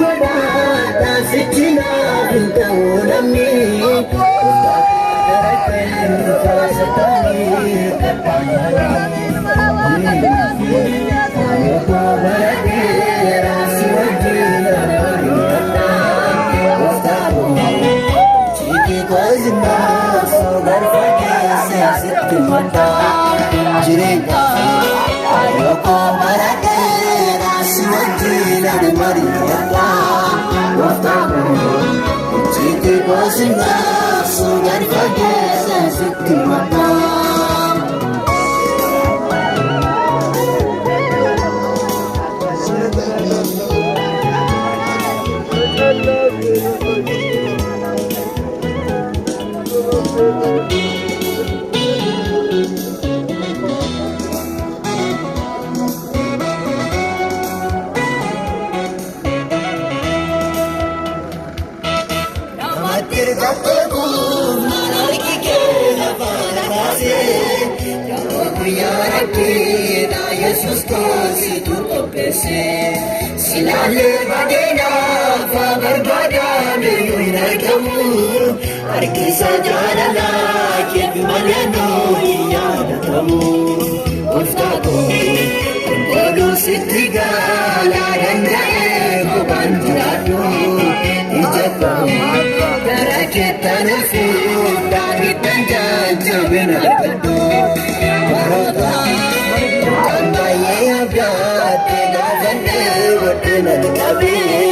Godhaadhaa sichi naaf hin ta'u namni. Jireenya ayyookoo bara dheeraa si wajjin ani mari'adha. Gooftaa koo icciitii koo si naasu gad fageesse sitti himadha. Namatti hirkattee kun maal harki kee lafaan kaasee yeroo guyyaa rakkinaa Yesuus koositu qopheesse. Silaalee badeenaaf barbaadame iyyuu hin argamu. Harkisa jaalalaa keef malee nuu hin yaadatamu. Gooftaa koo qulqulluu sitti gaalaa danda'ee kophaan jiraadhu. Ija koo gara keettan fuudhaa hidhan jajjabina argadhu. Baroota kan baay'ee abdaate gaafannee godhina qabee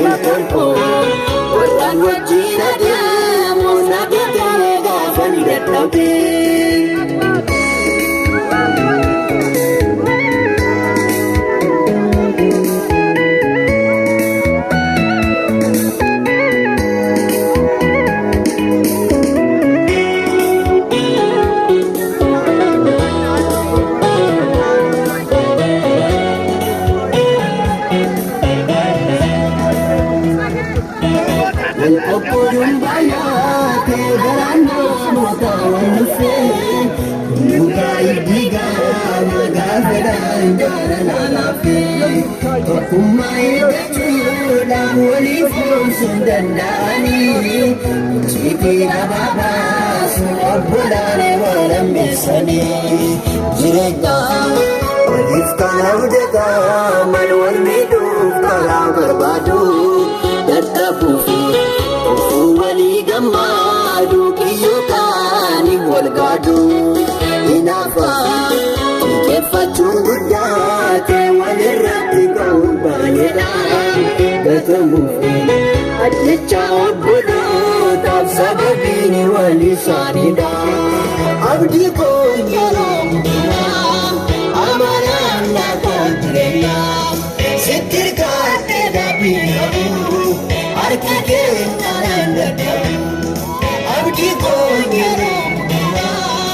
ilkaan koo warraan wajjin adeemu na gatee gaafa ni dadhabee. Wal qoqqooduun baay'atee garaan namoota wal nuffee mukaa itti gaama gaafa jaalala laaffee tokkummaa eeggachuudhaan waliif oomsuun danda'anii icciitii dhabaa baasu obbolaan wal hambeessanii jireenya waliif kana hojjetaa mal wal miidhuuf karaa barbaadu dadhabuufi ofuu walii gammaadu kiyyoo kaanii wal gaadu hinaafa xiqqeeffachuun guddaate walirratti ga'uun baay'eedha gatamuufi ajjecha obbolootaaf sababiin wal isaaniidha. Abdii koo yeroo hundumaa amanaan koo jireenyaa sitti hirkaadhee dhabii qabu harka kee kanaan dadhabu. Abdii koo yeroo hundumaa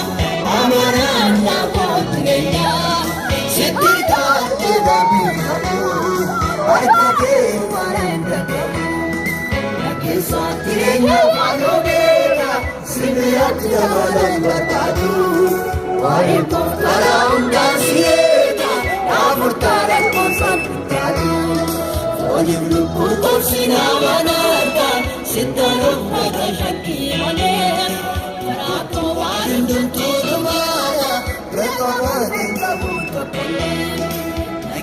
amanaan koo jireenyaa sitti hirkaadhee dhabii qabu harka kee kanaan dadhabu. Keessatti jireenya faaloo beeka sibiilatti dabalan barbaadu. Waa'ee karaa hundaan si eega naafurtaa lakkoofsaan guddaatu. Fooniif lubbuu qoobsi nama naarta sittaan uffata shakkii malee. Karaa koo waan hundumtuu dhumaadha reefa qabu tokkollee.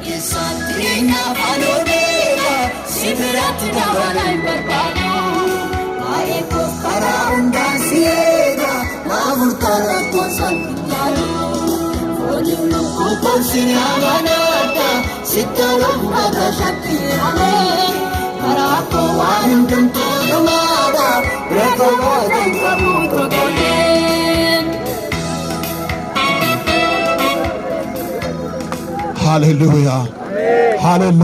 Keessatti jireenya faaloo beeka sibiilatti dabalan barbaadu. Waa'ee koo karaa hundaan si eega naafurtaa lakkoofsaan guddaatu. Fooniif lubbuu qoobsi nama naarta sittaan uffata shakkii malee. Karaa koo waan hundumtuu dhumaadha reefa qabu tokkollee. Hallelujah. Hallelujah.